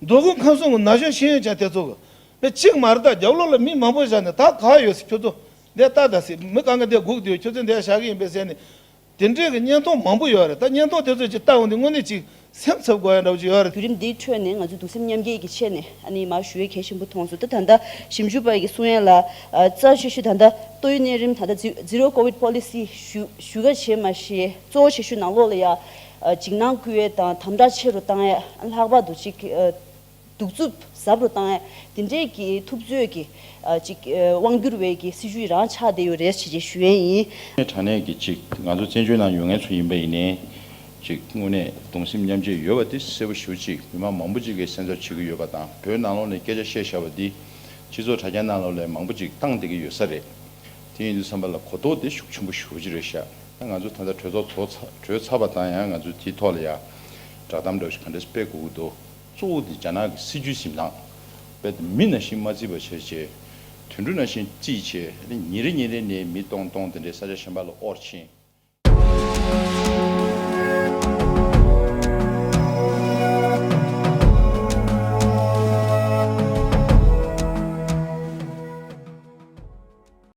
མདོ་དབུས་ཁམས་གསུམ་གྱི་ན་གཞོན་ཤེས་ཡོན་ཅན་དེ་ཚོ་གི་དཔེ་གཅིག་མ་རེད་ད། རྒྱབ་ལོགས་ལ་མི་མང་པོ་བཞག་ནས་ད་ག་ཡོད་ཟེར། ཁྱོད་ཚོ་འདིར་ལྟ་ད་ཟེར། མི་གང་ག་འདིར་སྒུག་བསྡད་ཡོད། ཁྱོད་ཚོ་འདིར་བཞག་གི་ཡིན་པས་ཟེར་ནས། དེ་འདྲའི་གི་བརྙན་ཐུང་མང་པོ་ཡོད་རེད། ད་བརྙན་ཐུང་དེ་ཚོ་ཅིག་ལྟ་འོང་དུས་དངོས་གནས་ཅིག་སེམས་འཚབ་དགོས་ཡ་འདྲ་བོ་ཅིག་ཡོད་རེད། བརྒྱུད་རིམ་འདིའི་ཁྲོད་ནས་ང་ཚོས་གདུང་སེམས་མཉམ་སྐྱེད་ཀྱི་ཆེད་ནས་ཨ་ནི་མར་ཞུ་ཡས་གལ་ཆེན་པོ་མཐོང་སོང་། ད་ད་ལྟ་ཞིབ་འཇུག་པ་ཡིས་གསུང་ཡ་ལ་ཨ་རྩ་ཆེ་ཤོས་ད་ལྟ་ཏོག་དབྱིབས་གནས་རིམ་ད་ལྟ་ཛི་ཛི་རོ་ཀོ་ཝིཌ་པོ་ལི་སི་ཞུ་ཞུ་ག་བྱས་མ་ཤེས། གཙོ་བོ་ཆེ་ཤོས་ནང་ལོགས་ལ་ཡ་ཨ་འཇིགས་སྣང་སྐུལ་ཡས་དང་དམ་དྲག་ཆེ་རུ་བཏང་ཡས། ཨ་ལྷག་པར་དུ་ཅིག་ཨ་གདུག་རྩུབ་ཟབ་རུ་བཏང་ཡས་དེ་འདྲའི་གི་འཐབ་རྩོད་ཀྱི་ཨ་ཅིག་ཨ་དབང་བསྒྱུར་བའི་གི་སྲིད་བྱུས་རང་ཆགས་བསྡད་ཡོད་རེད་ཅེས་ཞུ་ཡས་ཡིན། དྲང་གནས་ཀྱི་ཅིག་ང་ཚོ་བཙན་བྱོལ་ནང་ཡོད་མཁན་ཚོ་ཡིན་པ་ཡིན་ནའི་ཅིག་དངོས་གནས་གདུང་སེམས་མཉམ་སྐྱེད་ཡོད་པ་དེ་གསལ་པོ་ཞེ་པོ་ཅིག་མི་མང་མང་པོ་ཅིག་གིས་སེམས་འཚབ་བྱེད་ཀྱི་ཡོད་པ་དང་། བོད་ནང་ལོགས་ནས་སྐད་ཆ་བཤད་བཞག་པ་འདི་ སྤྱི་ཚོགས་དྲ་རྒྱ་ནང་ལོགས་ལ་མང་པོ་ཅིག་བཏང་བསྡད་ཀྱི་ཡོད་ས་རེད། དེ་ཡིན་དུས་ཙམ་པ་ལ་གོ་རྟོགས་དེ་ཤུགས་ཆེན་པོ་ཞེ་པོ་ཅིག་རེད་ཤག་ད་ང་ཚོ་ད་ལྟ་གྲོས་ཚོགས་ཚོགས་ཚར་གྲོལ་ཚར་བ་དང་ཡང་ང་ཚོ་དེའི་ཐོག་ལ་ཡང་བསྒྲགས་གཏམ་འདྲ་བོ་ཞིག་ག་འདྲ་སྤེལ་དགོས་ཀྱི་འདུག་གཙོ་བོ་དེ་རྒྱ་ནག་གི་སྲིད་ཇུས་ཟིན་སྟངས། དཔེ་དེ་མི་ནང་བཞིན་མ་བརྩིས་པ་བྱས་བྱས། དུད་འགྲོ་ནང་བཞིན་བརྩིས་བྱས་ཉིན་རེ་ཉིན་རེ་ནས་མི་སྟོང་སྟོང་དེ་འདྲའི་ས་ཆ་གཞན་པ་ལ་དབོར་ཕྱིན།